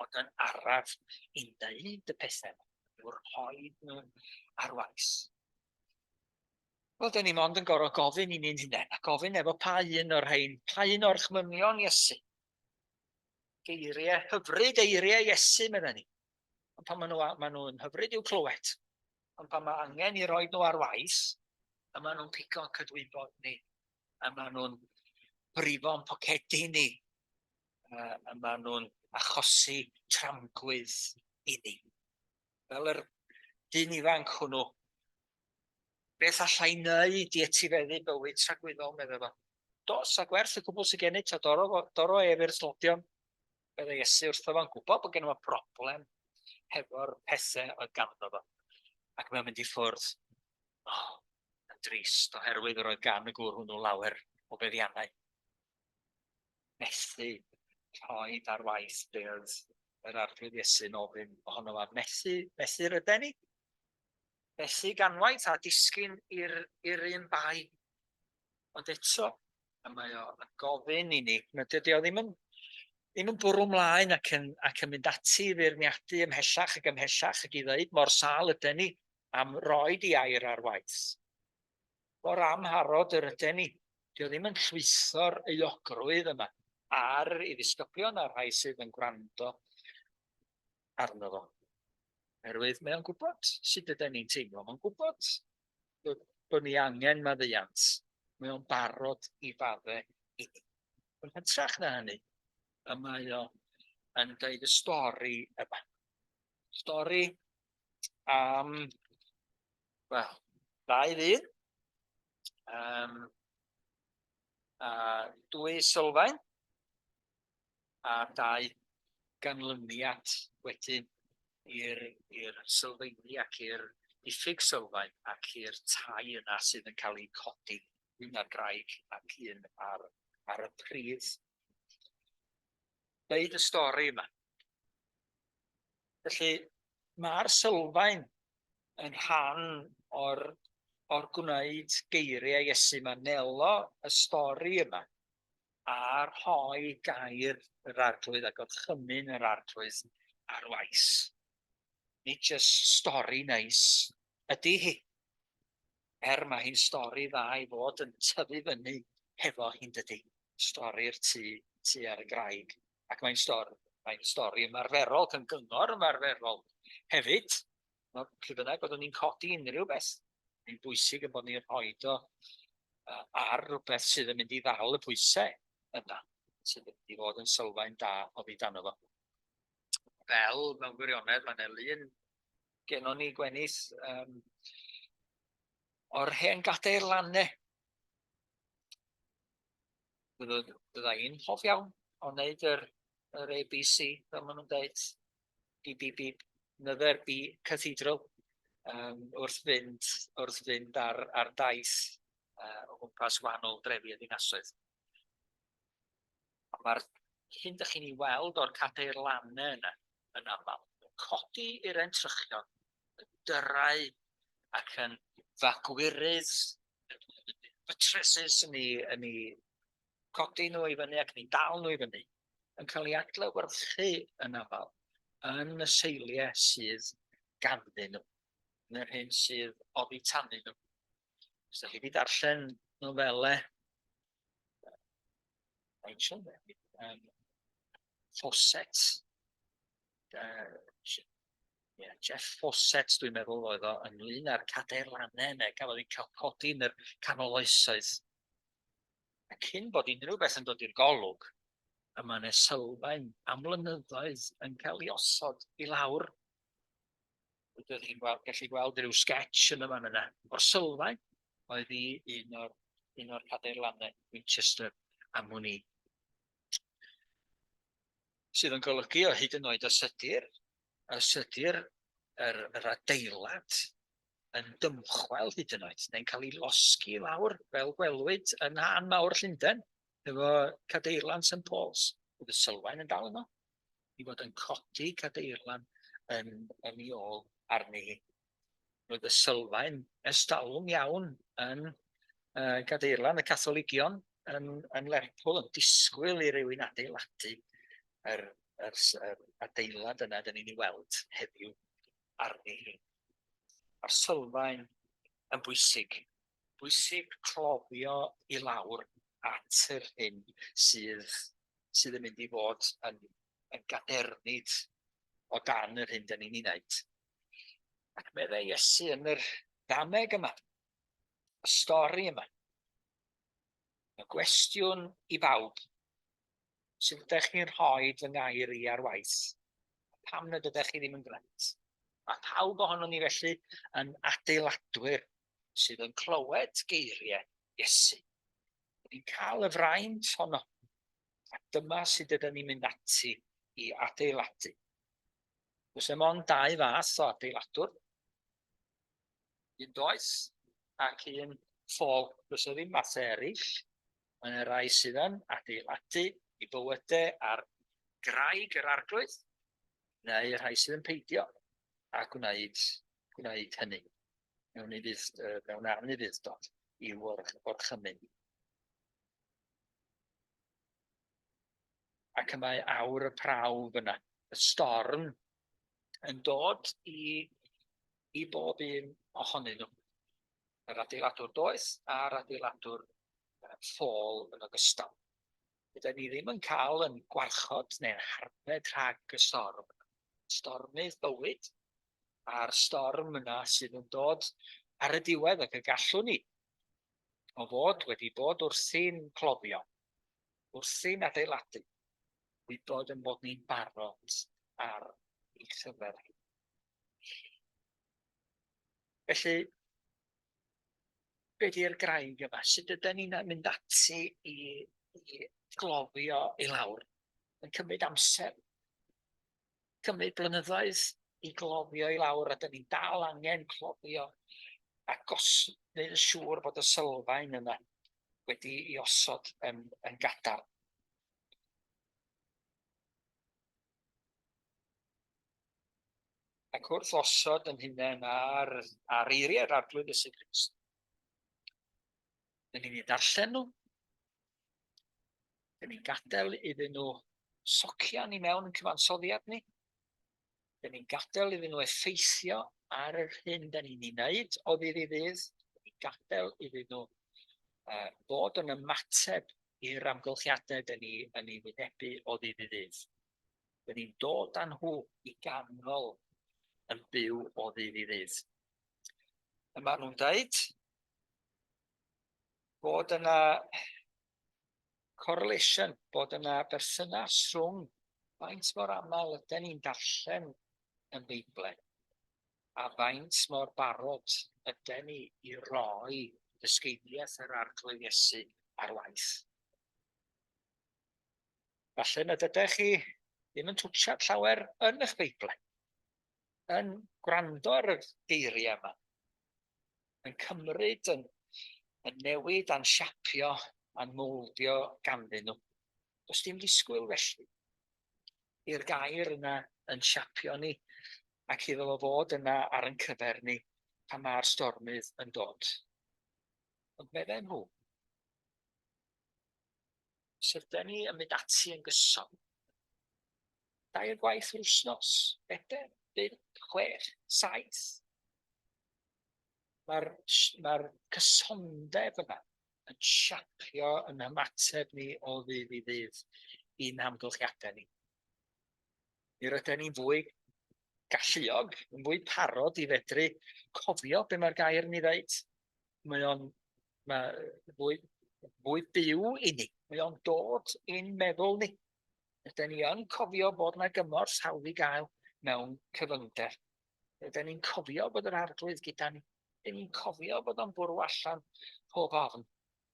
ond yn araf i wneud y pethau yma, i'w rhoi nhw ar waith. Wel, dyn ni mond yn gorfod gofyn i ni'n hunain, a gofyn efo pa un o'r rhain, pa un o'r chmynion Iesu. Geiriau hyfryd, eiriau Iesu, meddai ni. Ond pan maen nhw, maen nhw'n hyfryd i'w clywed, ond pan mae angen i roi nhw ar waith, a maen nhw'n pigo'n cydwybod ni, a maen nhw'n brifo'n pocedi ni, a maen nhw'n achosi tramgwydd i ni. Fel yr dyn ifanc hwnnw, beth allai wneud i etifeddu bywyd tragwyddol, meddai fo. Dos a gwerth y cwbl sydd gennyt a doro, doro ef i'r tlodion. Meddai Iesu wrtho fo'n gwybod bod gen fo broblem hefo'r pethau oedd ganddo fo. Ac mae'n mynd i ffwrdd. Oh, yn drist, oherwydd yr oedd gan y gŵr hwnnw lawer o feddiannau. Methu rhoi ar waith be oedd yr arglwydd Iesu'n ofyn ohono fo. Methu, methu ryden ni. Methu ganwaith a disgyn i'r un bai. Ond eto, a mae o yn gofyn i ni, dydy o ddim yn, ddim yn bwrw mlaen ac yn, ac yn mynd ati i feirniadu ymhellach ac ymhellach ac i ddeud mor sâl yden ni am roi di air ar waith. Mor amharod yr yden ni. Dio ddim yn llwytho'r euogrwydd yma ar ei ddisgyblion a'r rhai sydd yn gwrando arno fo. Oherwydd mae o'n gwybod sut yden ni'n teimlo, mae'n gwybod bod ni angen maddeuant. Mae o'n barod i fadde i ni. Yn hytrach na hynny, y mae o yn dweud y stori yma. Stori am, wel, ddau ddyn, a dwy sylfaen, a dau ganlyniad wedyn i'r i'r sylfaeni ac i'r diffyg sylfaen ac i'r tai yna sydd yn cael eu codi, un ar graig ac un ar, ar y pridd. Deud y stori yma. Felly mae'r sylfaen yn rhan o'r, or gwneud geiriau Iesu. Mae nelo y stori yma a rhoi gair yr Arglwydd a gorchymyn yr Arglwydd ar waith. Nid jyst stori neis ydy hi. Er mae hi'n stori dda i fod yn tyfu fyny hefo hi'n dydy. Stori'r tŷ, tŷ ar y graig. Ac mae'n stori, mae'n stori ymarferol, yn gyngor ymarferol hefyd. Pryd bynnag byddwn ni'n codi unrhyw beth, mae'n bwysig y bod ni'n rhoi o ar rywbeth sydd yn mynd i ddal y pwysau yna, sydd yn mynd i fod yn sylfaen da oddi dano fo. Fel mewn gwirionedd, mae yna lun gennon ni, Gwenith, o'r hen gadeirlannau. Bydda i'n hoff iawn o wneud yr, yr ABC, fel maen nhw'n dweud, B, B, B, another B Cathedral, wrth fynd, wrth fynd ar, ar daith o gwmpas wahanol drefi a dinasoedd. Mae'r hyn dych chi'n ei weld o'r cadeirlannau yna yn aml, yn codi i'r entrychion, yn dyrau ac yn fagwyrydd, buttresses yn ei, yn ei codi nhw i fyny ac yn ei dal nhw i fyny, yn cael ei adlewyrchu yn aml yn y seiliau sydd ganddyn nhw, yn yr hyn sydd oddi tanyn nhw. Os ydych chi wedi darllen nofelau Rachel, Fawcett, yeah, Jeff Fawcett dwi'n meddwl oedd o ynglyn â'r cadeirlannau yna gafodd ei cael codi yn yr canol oesoedd. A cyn bod unrhyw beth yn dod i'r golwg, y mae yna sylfaen am flynyddoedd yn cael ei osod i lawr. Rydych chi'n gweld, gallu gweld rhyw sketch yn y fan yna o'r sylfaen oedd i un o'r, un o'r cadeirlannau Winchester am wn i. Sydd yn golygu o hyd yn oed os ydy'r, os ydy'r yr, yr adeilad yn dymchwel hyd yn oed, neu'n cael ei losgi i lawr, fel gwelwyd yn Nhan Mawr Llundain, efo cadeirlan St Paul's, oedd y sylfaen yn dal yno, i fod yn codi cadeirlan yn, yn ei ôl arni hi. Roedd y sylfaen estalwm iawn yn gadeirlan y Catholigion yn, yn Lerpwl yn disgwyl i rywun adeiladu yr, yr, yr adeilad yna dyn ni'n ei weld heddiw arni hi. Mae'r sylfaen yn bwysig. Bwysig cloddio i lawr at yr hyn sydd, sydd yn mynd i fod yn, yn gadernid o dan yr hyn dyn ni'n ei wneud. Ac meddai Iesu yn yr ddameg yma, y stori yma, y gwestiwn i bawb, sut ydych chi'n rhoi fy ngair i ar waith? Pam nad ydych chi ddim yn gwneud? Mae pawb ohonon ni felly yn adeiladwyr sydd yn clywed geiriau Iesu. Ni'n cael y fraint honno, a dyma sut ydyn ni'n mynd ati i adeiladu. Does dim ond dau fath o adeiladwr. Un doeth ac un ffôl. Does yna ddim mathau eraill. Mae yna rai sydd yn adeiladu i bywydau ar graig yr arglwydd, neu rhai sydd yn peidio a gwneud, gwneud hynny mewn, ufudd, mewn anufudd-dod i'w orchymyn. Ac y mae awr y prawf yna, y storm yn dod i, i bob un ohonyn nhw. Yr adeiladwr doeth a'r adeiladwr ffôl yn ogystal. Gyda ni ddim yn cael yn gwarchod neu'n harbed rhag y storm. Stormydd bywyd a'r storm yna sydd yn dod ar y diwedd ac y gallwn ni o fod wedi bod wrthi'n cloddio, wrthi'n adeiladu, wybod yn bod ni'n barod ar ei chyfer hi. Felly, be di'r graig yma? Sut ydyn ni'n mynd ati i, i gloddio i lawr? Mae'n cymryd amser, cymryd blynyddoedd i gloddio i lawr, a dyn ni'n dal angen cloddio a gos wneud yn siŵr bod y sylfaen yna wedi ei osod yn, yn gadarn. Ac wrth osod yn hunain ar, ar eiriau'r Arglwydd Iesu Grist, dyn ni'n ei darllen nhw, dyn ni'n gadael iddyn nhw socian i mewn yn cyfansoddiad ni, dyn ni'n gadael iddyn nhw effeithio ar yr hyn dyn ni'n ei wneud o ddydd i ddydd, dyn ni'n gadael iddyn nhw uh, fod yn ymateb i'r amgylchiadau dyn ni yn ei wynebu o ddydd i ddydd. Dyn ni'n dod â nhw i ganol yn byw o ddydd i ddydd. Y maen nhw'n dweud bod yna correlation, bod yna berthynas rhwng faint mor aml ydy ni'n darllen yn Beibl a faint mor barod ydy ni i roi dysgeidiaeth yr Arglwydd Iesu ar waith. Falle nad ydych chi ddim yn twtsiad llawer yn eich Beiblau, yn gwrando ar y geiriau yma, yn cymryd, yn, yn newid a'n siapio a'n mowldio ganddyn nhw. Does dim disgwyl felly i'r gair yna yn siapio ni ac iddo fo fod yna ar ein cyfer ni pan mae'r stormydd yn dod. Ond medden nhw, Sut ydyn ni yn mynd ati yn gyson? Dair gwaith yr wythnos, bedair, bump, chwech, saith. Mae'r mae cysondeb yna yn siapio yn ymateb ni o ddydd i ddydd i'n hamgylchiadau ni. Mi rydyn ni'n fwy galluog, yn fwy parod i fedru cofio be mae'r gair yn ei ddeud. Mae o'n mae fwy, fwy byw i ni. Mae o'n dod i'n meddwl ni. Rydyn ni yn cofio bod yna gymorth hawdd i gael mewn cyfyngder. Rydyn ni'n cofio bod yr arglwydd gyda ni. Rydyn ni'n cofio bod o'n bwrw allan pob ofn.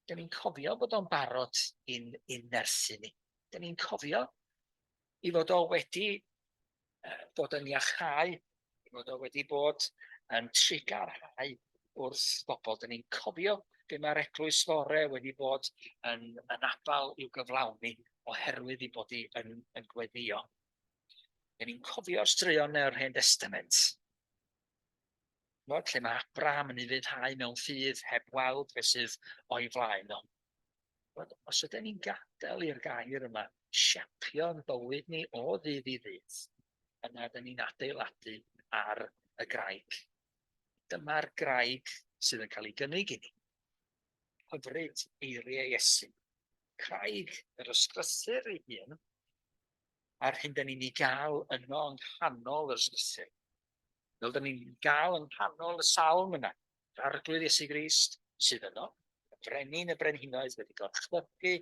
Rydyn ni'n cofio bod o'n barod i'n, i'n nerthu ni. Rydyn ni'n cofio i fod o wedi bod yn iachau, i fod o wedi bod yn trugarhau wrth bobl. Dyn ni'n cofio be mae'r eglwys fore wedi bod yn, yn abal i'w gyflawni oherwydd i bod hi yn, yn gweddio. Dyn ni'n cofio'r straeon o'r Hen Testament. Mod, lle mae Abraham yn ufuddhau mewn ffydd heb weld beth sydd o'i flaen o. Bod, os ydyn ni'n gadael i'r gair yma siapio'n bywyd ni o ddydd i ddydd, yna ydyn ni'n adeiladu ar y graig. Dyma'r graig sydd yn cael ei gynnig i ni. Hyfryd eiriau Iesu. Craig yr ysgrythur ei hun, a'r hyn dyn ni'n ei gael yno yng nghanol yr ysgrythur. Fel dyn ni'n gael yng nghanol y salm yna, yr Arglwydd Iesu Grist sydd yno, y brenin y brenhinoedd wedi gorchfygu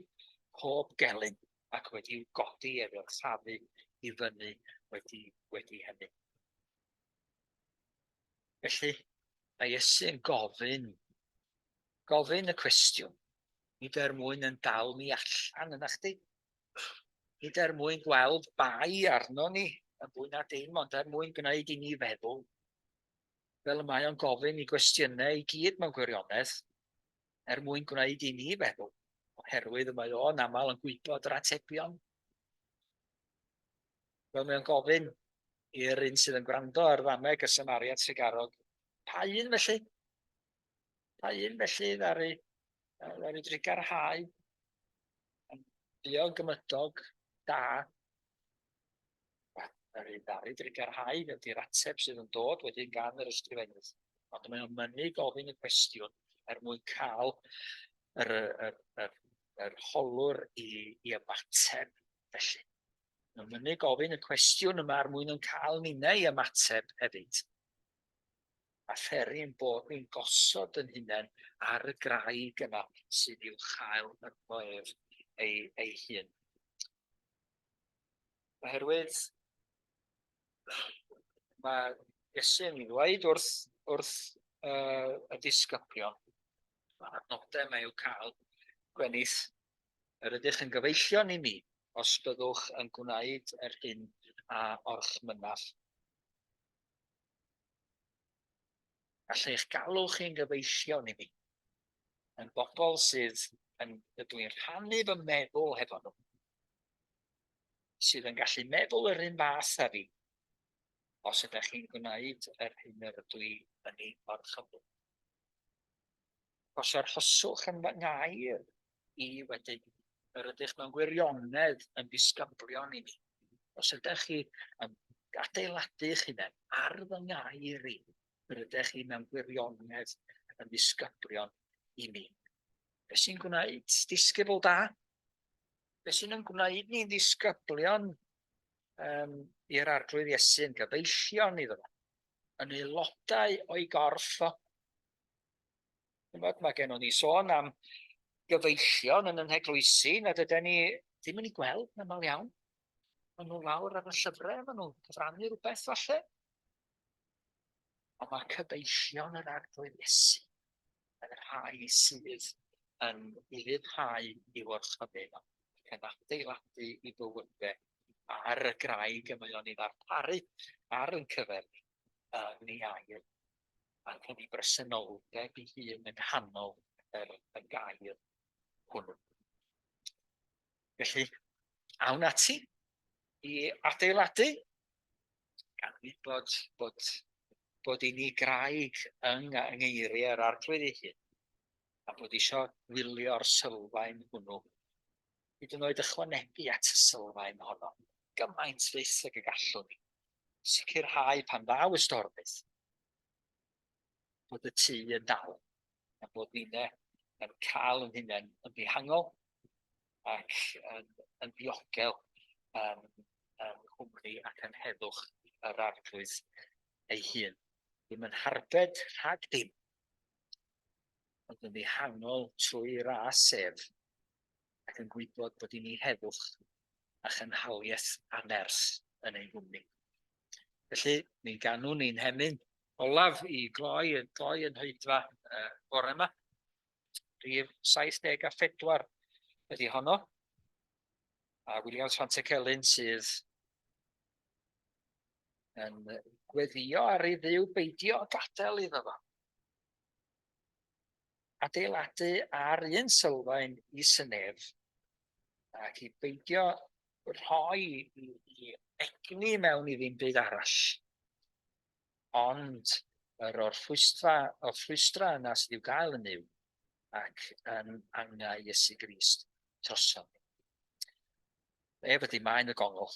pob gelyn ac wedi'w godi efo'r llafu i fyny wedi, wedi hynny. Felly, mae Iesu yn gofyn, gofyn y cwestiwn, nid er mwyn yn dal ni allan yna chdi, Nid er mwyn gweld bai arno ni yn fwy na dim, ond er mwyn gwneud i ni feddwl, fel y mae o'n gofyn i gwestiynau i gyd mewn gwirionedd, er mwyn gwneud i ni feddwl, oherwydd y mae o'n aml yn gwybod yr atebion. Fel mae o'n gofyn i'r un sydd yn gwrando ar ddameg y Samaria Trugarog, pa un felly? Pa un felly ddaru, ddaru drugarhau yn fuog gymydog da? Yr un ddaru drugarhau ydy'r ateb sydd yn dod wedyn gan yr ysgrifennydd. Ond mae o'n mynnu gofyn y cwestiwn er mwyn cael yr, yr, yr, yr holwr i, i ymateb felly. Mae'n mynnu gofyn y cwestiwn yma er mwyn yn cael ninnau i ymateb hefyd. A pheri ein bod ni'n gosod yn hunain ar y graig yma sydd i'w chael ynddo ef ei, ei hun. Oherwydd mae Iesu yn ddweud wrth, wrth uh, y disgyblion, mae'r adnodau yma i'w cael, Gwenith, yr ydych yn gyfeillion i mi os byddwch yn gwneud yr hyn a orchmynnaf. Gallai eich galw chi'n gyfeillion i mi, yn bobl sydd yn, ydw i'n rhannu fy meddwl hefo nhw, sydd yn gallu meddwl yr un fath â fi, os ydych chi'n gwneud yr hyn yr ydw i yn ei orchymyn. Os arhoswch yn fy ngair i wedyn, yr ydych mewn gwirionedd yn ddisgyblion i mi. Os ydych chi yn adeiladu eich hunain ar fy ngair i, yr ydych chi mewn gwirionedd yn ddisgyblion i mi. Be sy'n gwneud disgybl da? Be sy'n yn gwneud ni'n ddisgyblion um, i'r Arglwydd Iesu, yn gyfeillion iddo fo, yn aelodau o'i gorff o? Ch'mod, mae gennon ni sôn am gyfeillion yn yn heglwysi nad yden ni ddim yn eu gweld yn aml iawn. Maen nhw lawr ar y llyfrau, maen nhw'n cyfrannu rhywbeth falle. Ond mae cyfeillion yr Arglwydd Iesu yn rhai sydd yn ufuddhau i'w orchymyn ac yn adeiladu i bywydau ar y graig y mae o'n ei ddarparu ar yn cyfer ni yn ei air ac yn ei bresenoldeb ei hun yng nghanol yr, y gair hwnnw. Felly, awn ati i adeiladu, gan wybod bod, bod i ni graig yng, yng ngeiriau'r arglwydd ei hun, a bod eisiau gwylio'r sylfaen hwnnw, hyd yn oed ychwanegu at y sylfaen honno, gymaint fyth ag y gallwn ni, sicrhau pan ddaw y stormydd, bod y tŷ yn dal, a bod ninne yn cael yn hunain yn ddihangol ac yn, yn ddiogel yn, yn nghwmni ac yn heddwch yr Arglwydd ei hun. Ddim yn harbed rhag dim, ond yn ddihangol trwy ras ef, ac yn gwybod bod i ni heddwch a chynhaliaeth a nerth yn ei gwmni. Felly, mi ganwn ni'n hemyn olaf i gloi, gloi yn hoedfa uh, bore yma. Rhif 74 ydy honno. A Williams Pantycelyn sydd yn gweddio ar ei ddiw beidio gadael iddo fo. Adeiladu ar un sylfaen i synef ac i beidio rhoi i, i egni mewn i ddim byd arall. Ond yr orffwystra, orffwystra yna sydd i'w gael yn Nuw ac yn angau Iesu Grist drosom. Ef ydy maen y gongl,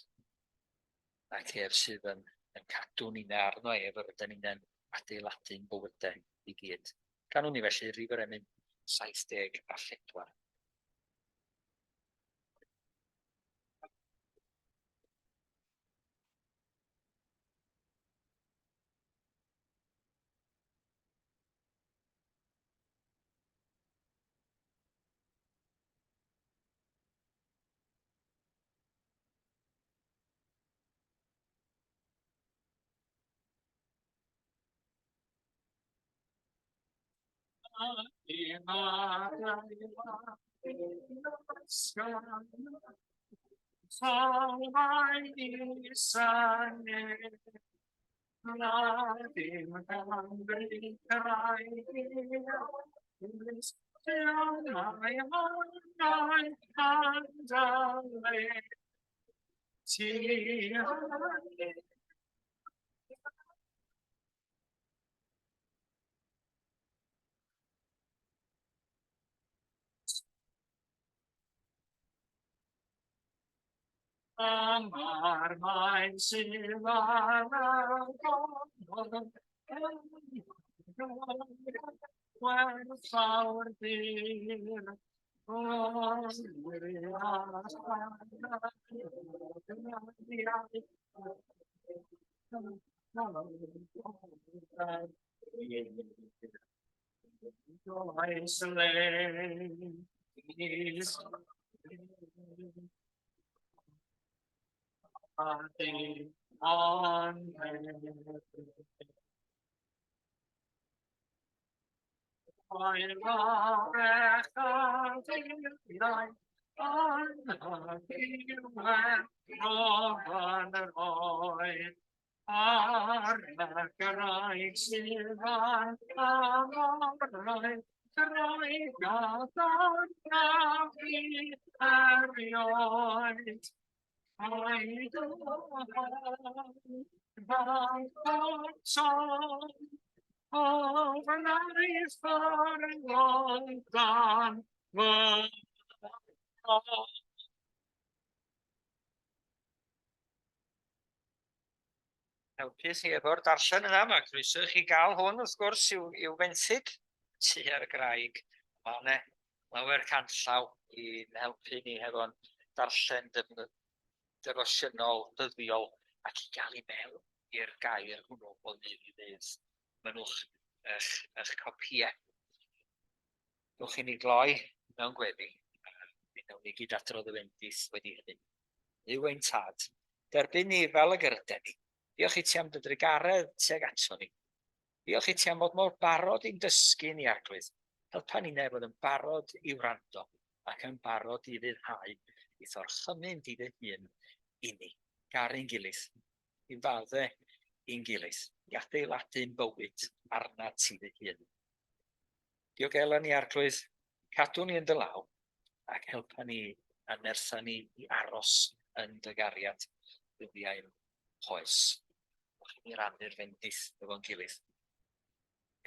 ac ef sydd yn, yn cadw ni'n arno ef yr ydyn ni'n adeiladu'n bywydau i gyd. Ganwn ni felly rhif yr emyn 74. Yma'r maen sydd ar y gofod Gwerthfawr dir. Ar y graig sydd ar y graig a ddarnaf fi erioed. A'i Helpu chi efo'r darllen yna, mae croeso i chi gael hwn wrth gwrs i'w, i'w fenthyg tu ar y graig. Mae yna lawer canllaw i'n helpu ni hefo'n darllen defosiynol dyddiol ac i gael i mewn i'r gair hwnnw o ddydd i ddydd. Mynnwch eich, eich copïau. Dwch i ni gloi mewn gweddi. Mi wnawn ni gyd adrodd y wendith wedi hynny. Duw ein tad, derbyn ni fel ag yr ydyn ni. Diolch i ti am dy drugaredd tuag ato ni. Diolch i ti am fod mor barod i'n dysgu ni, Arglwydd. Helpa ninnau fod yn barod i wrando ac yn barod i ryddhau i'th orchymyn di dy hun i ni. Garu'n gilydd, i fadde i'n gilydd, i adeiladu'n bywyd arna ti dy hun. Diogela ni, Arglwydd, cadw ni yn dy law, ac helpa ni a nertha ni i aros yn dy gariad dyddiau'n hoes. Dewch i ni rannu'r fendith efo'n gilydd.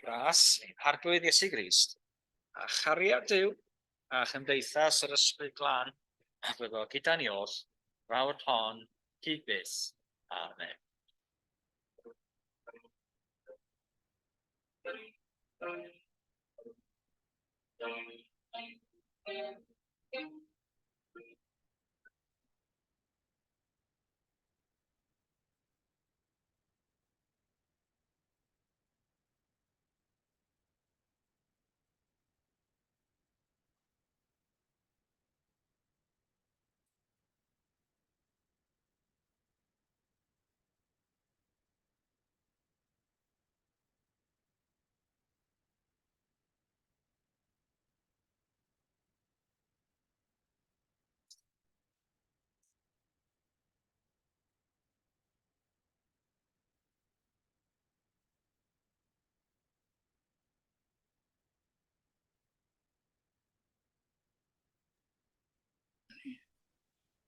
Gras ein Harglwydd Iesu Grist, a chariad Duw, a chymdeithas yr Ysbryd Glân, a fyddo gyda ni oll, fawr hon, hyd byth. Amen.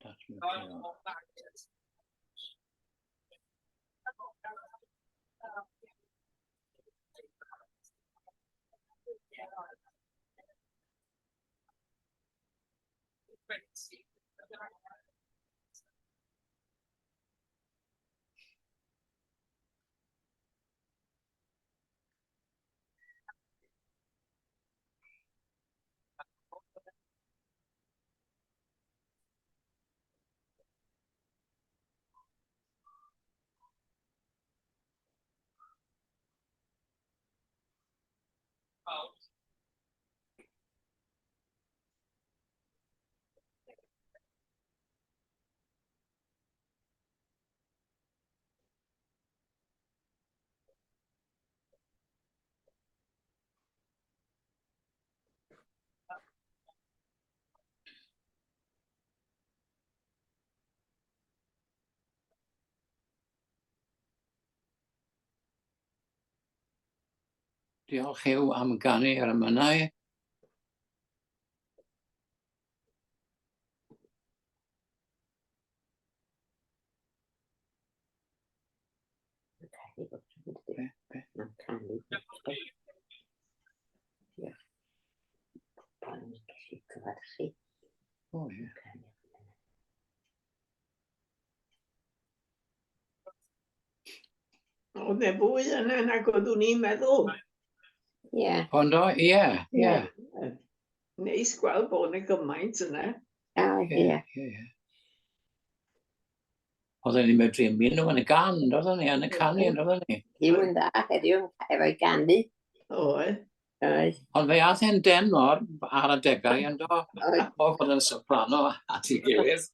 That's Diolch Huw am ganu ar y mynnau. Be? Be? Mae'n canu. Diolch. Pan ni'n gallu cyfarch chi. O ie. Canu. Oedd e fwy yna nag oeddwn i'n meddwl. Ie. Ond o, ie, ie. Neis gweld bod yna gymaint yna. O, ie. Ie, ie. Oedden ni'n medru ymuno yn y gan, oedden ni, yn y canu, oedden ni. Huw yn dda heddiw efo'i ganu. Oedd. Oedd. Ond fe ath e'n denor ar adegau, yn do? Oedd. O, fod yn soprano at ei gilydd.